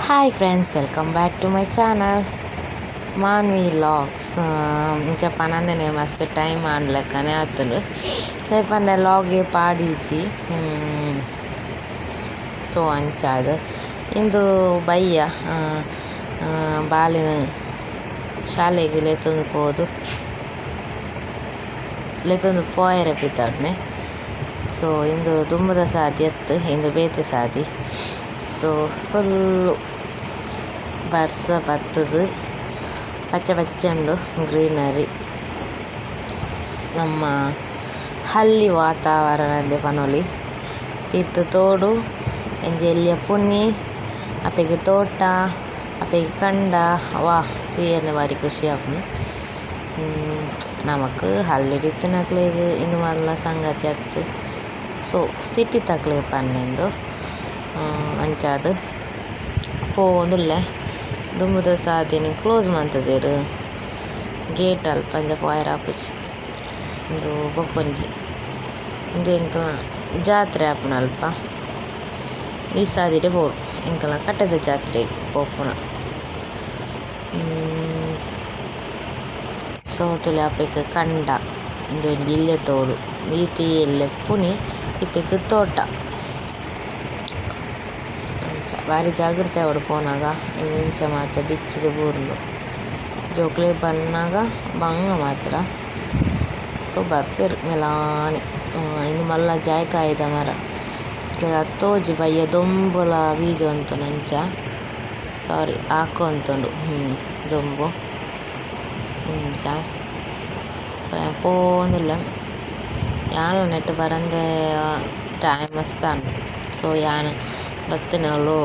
Hi friends, welcome back to my channel Manvi vlogs. ಇಂಚ ಪನಂದನೆ ಮಸ್ತ್ time ಆಂಡ್ ಲೆಕ್ಕನೆ ಆತುಂಡು. ದಾಯೆ ಪಂಡ ಲಾಗ್ ಪಾಡಿಜಿ. ಸೊ ಅಂಚಾದ್ ಇಂದು ಬಯ್ಯ ಬಾಲೆನ್ ಶಾಲೆಗ್ ಲೆತೊಂದು ಪೋದು ಲೆತೊಂದು ಪೋಯೆರೆ ಪಿದಡ್ನೆ. ಸೊ ಇಂದು ದುಂಬುದ ಸಾದಿ ಅತ್ತ್, ಇಂದು ಬೇತೆ ಸಾದಿ. ಸೊ ಫುಲ್ಲು ಬರ್ಸ ಬತ್ತುದು ಪಚ್ಚೆ ಪಚ್ಚೆ ಉಂಡು, ಗ್ರೀನರಿ. ನಮ್ಮ ಹಳ್ಳಿ ವಾತಾವರಣ ಇಂದೇ ಪನೊಲಿ. ತಿರ್ತ್ ತೋಡು ಒಂಜಿ ಎಲ್ಯ ಪುಣಿ ಅಪೆಗ್ ತೋಟ ಅಪೆಗ್ ಕಂಡ. ವಾ ತೂಯೆರೆನೆ ಬಾರಿ ಖುಷಿ ಆಪುಂಡು. ನಮಕ್ ಹಳ್ಳಿಡ್ ಇತ್ತಿನಕ್ಲೆಗ್ ಇಂದು ಮಲ್ಲ ಸಂಗತಿ ಅತ್ತ್. ಸೊ ಸಿಟಿ ತಕ್ಲೆಗ್ ಪನ್ನೆ ಇಂದು. ಅಂಚಾದ್ ಪೋವೊಂದುಲ್ಲೆ. ದುಂಬುದ ಸಾದಿನ್ ಕ್ಲೋಸ್ ಮಂತುದೆರ್. ಗೇಟ್ ಅಲ್ಪ ಅಂಚ ಪೋಯೆರೆ ಆಪುಜಿ. ಉಂದು ಬೊಕೊಂಜಿ ಉಂದು ಎಂಕಲ್ನ ಜಾತ್ರೆ ಆಪುನ ಅಲ್ಪ. ಈ ಸಾದಿಡೆ ಪೋವೊಡು ಎಂಕಲ್ನ ಕಟ್ಟೆದ ಜಾತ್ರೆಗ್ ಪೋಪುನ. ಸೊ ತೂಲೆ ಅಪೆಕ್ ಕಂಡ ಉಂದು ಒಂಜಿ ಎಲ್ಯ ತೋಡು ಈತೆ ಎಲ್ಯ ಪುಣಿ ಇಪೆಕ್ ತೋಟ. ಅಂಚ ಬಾರಿ ಜಾಗ್ರತೆ ಆವೊಡು ಪೋನಗ ಇಂಚ ಮಾತ ಬಿಚ್ಚಿದ್ ಬೂರುಂಡು. ಜೋಕ್ಲೆಗ್ ಬನ್ನಗ ಬಂಗ ಮಾತ್ರ. ಸೊ ಬರ್ಪೆರ್ ಮೆಲಾನೆ. ಇಂದು ಮಲ್ಲ ಜಾಯ್ಕಾಯಿದ ಮರ. ತೋಜು ಬಯ್ಯ ದೊಂಬುಲ ಬೀಜೊಂತುಂಡು ಅಂಚ. ಸಾರಿ ಆಕೊಂತುಂಡು ದೊಂಬು ಇಂಚ. ಸೊ ಯಾನ್ ಪೋವೊಂದುಲ್ಲೆ. ಯಾನ್ಲ ನೆಟ್ಟ್ ಬರಂದೆ ಟೈಮ್ ಮಸ್ತ್ ಆಂಡ್. ಸೊ ಯಾನ್ ಬತ್ತಿನವ್ಲು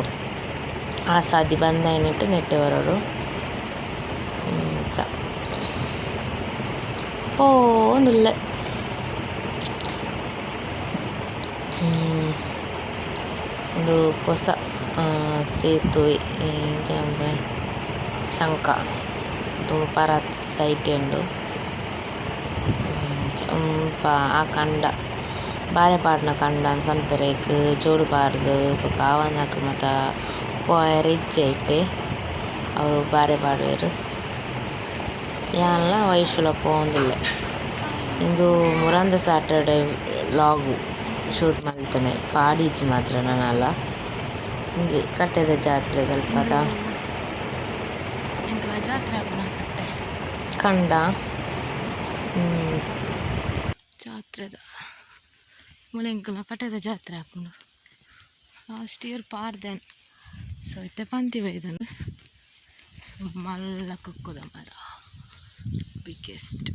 ಆ ಸಾದಿ ಬಂದಾಯಿನೆಟ್ ನೆಟ್ಟೆ ಬರೊಡು. ಇಂಚ ಪೋವೊಂದುಲ್ಲೆ. ಉಂದು ಪೊಸ ಸೇತುವೆ ಎಂಚ ಪನ್ಪುನೆ ಶಂಕ ದುಂಬು ಪರತ್ ಸೈಟೆ ಉಂಡು. ಮುಲ್ಪ ಆ ಕಂಡ ಬಾರೆ ಪಾಡುನ ಕಂಡ ಅಂದ್ ಪನ್ಪೆರ್ ಐಕ್. ಜೋಡು ಪಾಡ್ದ್ ಬೊಕ ಆವಂದಿನಕುಲು ಮಾತ ಪೋಯೆರೆ ಇಜ್ಜಿ ಐಟೆ. ಅವ್ಲು ಬಾರೆ ಪಾಡುವೆರ್. ಯಾನ್ಲ ವೈಶುಲ ಪೋವೊಂದುಲ್ಲೆ. ಇಂದು ಮುರಂದ ಸ್ಯಾಟರ್ಡೆ ಲಾಗ್ ಶೂಟ್ ಮಲ್ತುನೆ ಪಾಡಿಜಿ ಮಾತ್ರ ನನಲ. ಉಂದುವೆ ಕಟ್ಟೆದ ಜಾತ್ರೆ ದಲ್ಪದ. ಎಂಕಲ ಜಾತ್ರೆ ಆಪುನ ಕಟ್ಟೆ ಕಂಡ. ಜಾತ್ರೆದ ಮೂಲು ಎಂಕಲ್ನ ಕಟ್ಟೆದ ಜಾತ್ರೆ ಆಪುಂಡು. ಲಾಸ್ಟ್ ಇಯರ್ ಪಾಡ್ದೆನ್. ಸೊ ಇತ್ತೆ ಪಂತಿ ಬೈದುಂಡು. ಸೊ ಮಲ್ಲ ಕುಕ್ಕುದ ಮರ, ಬಿಗ್ಗೆಸ್ಟ್.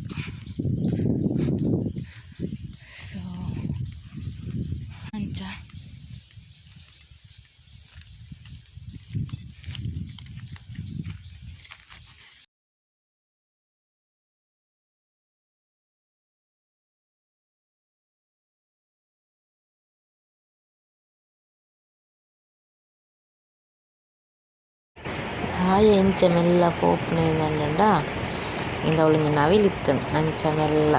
ಸೊ ಅಂಚ ದಾಯೆ ಇಂಚ ಮೆಲ್ಲ ಪೋಪುನೆ ಪಂಡ ಇಂದು ಅವ್ಲೊಂಜಿ ನವಿಲು ಇತ್ತುಂಡು. ಅಂಚ ಮೆಲ್ಲ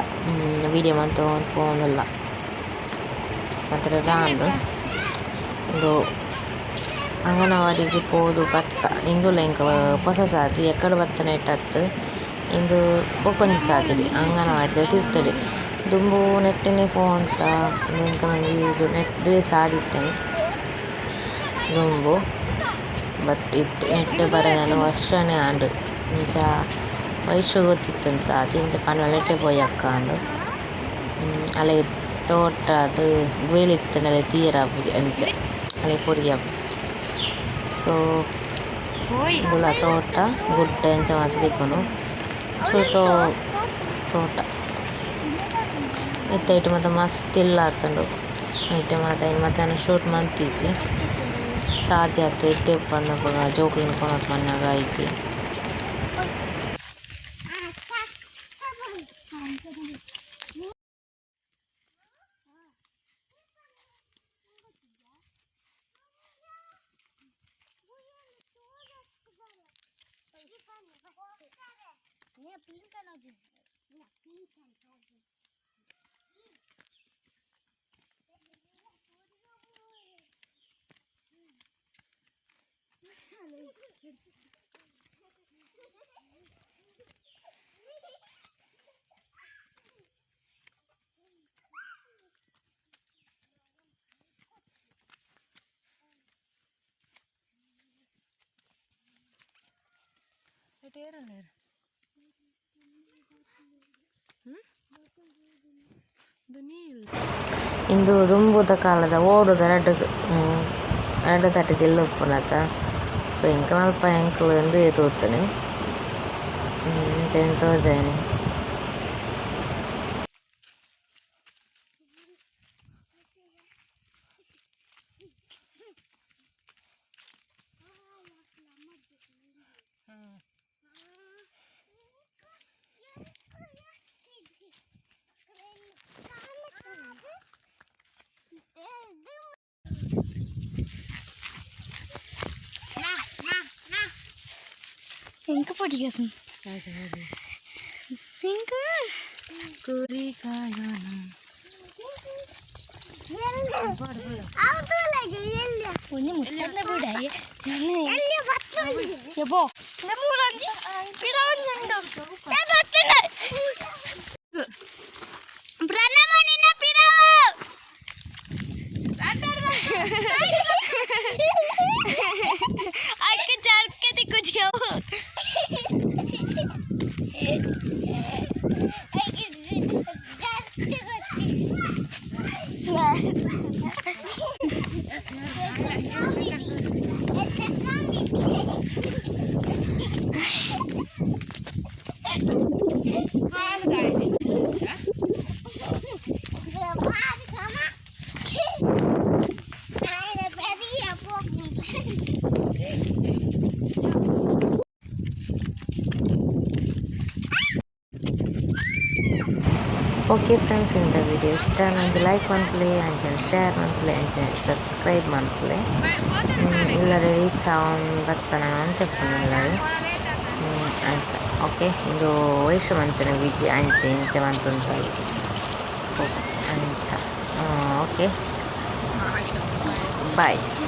ವೀಡಿಯೋ ಮಂತೊಂದು ಪೋವೊಂದುಲ್ಲ. ಮಾತ್ರ ರಾಂಡ್ ಉಂದು ಅಂಗನವಾಡಿಗ್ ಪೋದು ಬತ್ತ. ಇಂದುಲ ಎಂಕುಲು ಪೊಸ ಸಾದಿ ಎಕಡೆ ಬತ್ತಿನೆಟ್ ಅತ್ತ್. ಇಂದು ಬೊಕೊಂಜಿ ಸಾದಿಡೆ ಅಂಗನವಾಡಿದ ತಿರ್ತುಡೆ. ದುಂಬು ನೆಟ್ಟನೆ ಪೋವೊಂತ ಉಂದು ಎಂಕಲ್ನ ಒಂಜಿ ನೆಟ್ಟ್ ಸಾದಿ ಇತ್ತಿನಿ ದುಂಬು. ಬಟ್ ಇತ್ತೆ ನೆಟ್ಟ್ ಬರರೆ ವರ್ಷನೆ ಆಂಡ್. ಇಂಚ ವೈಶು ಗೊತ್ತಿತ್ತುಂಡು ಸಾದಿ ಇಂಚ ಪಂಡ ನೆಟ್ಟೆ ಪೋಯಕ್ಕ ಅಂದ್. ಅಲೆಗ್ ತೋಟಡ್ ಗುವೆಲ್ ಇತ್ತ್ಂಡ ಅಲೆಗ್ ತೂಯೆರೆ ಆಪುಜಿ ಅಂಚ ಅಲೆಗ್ ಪೋಡಿಗೆ ಆಪುಂಡು. ಸೊ ಉಂದುಲ ತೋಟ ಗುಡ್ಡೆ ಅಂಚ ಮಾತ ತಿಕ್ಕುಂಡು. ಸುರುತ ತೋಟ ಇತ್ತೆ ಐಟ್ ಮಾತ ಮಸ್ತ್ ಇಲ್ಲ್ ಆತುಂಡು. ಐಟ್ ಮಾತ ಐನ್ ಮಾತ ಯಾನ್ ಶೂಟ್ ಮಂತಿಜಿ. ಸಾದ್ಯ ಅತ್ ಎಡ್ಡೆ ಉಪ್ಪಂದಪಗ ಜೋಕುಲೆನ್ ಕೊನೊದು ಬನ್ನಗ ಆಯಿಜಿ. ಇಂದು ದುಂಬುದ ಕಾಲದ ಓಡುದ ರಡ್ಡ್ ರಡ್ಡ್ ತಟ್ಟಿದ ಇಲ್ಲ್ ಉಪ್ಪುನತ. ಸೊ ಎಂಕ್ ಅಲ್ಪ ಎಂಕುಲು ಉಂದುವೆ ತೂತುನಿ ಇಂಚನೆ ತೋಜಾಯಿನಿ. ಎಂಕ ಪೊಡಿಗೆ ಎಂಕ ಕುರಿ ಕಾಯೋಣ. ಒಂಜಿ ಮುಟ್ಟಂದ ಬಿಡಾಯಿ ಯಬ್ಬೋ ಮೂಲಂಜಿ ಪಿರ ಒಂಜಿ ಉಂಡು ಪ್ರಣಮನಿನ ಪಿರವು ಅಕ್ಕ ಚರ್ಕತೆ ಕುಜಿಯವು. ಓಕೆ ಫ್ರೆಂಡ್ಸ್, ಇಂದ ವಿಡಿಯೋ ಇಷ್ಟ ಒಂಜಿ ಲೈಕ್ ಮನ್ಪುಲೆ, ಅಂಚನೆ ಶೇರ್ ಮನ್ಪುಲೆ, ಅಂಚನೆ ಸಬ್ಸ್ಕ್ರೈಬ್ ಮನ್ಪುಲೆ. ಇಲ್ಲಡೆ ರೀಚ್ ಆವೊಂದು ಬತ್ತನ ಅಂತ ಇಲ್ಲಡೆ ಅಂಚ. ಓಕೆ, ಇಂದು ವೈಶು ಮಂತಿನ ವಿಡಿಯೋ ಅಂಚೆ ಇಂಚ ಮಂತುಂತಲ್ ಅಂಚ. Okay, bye.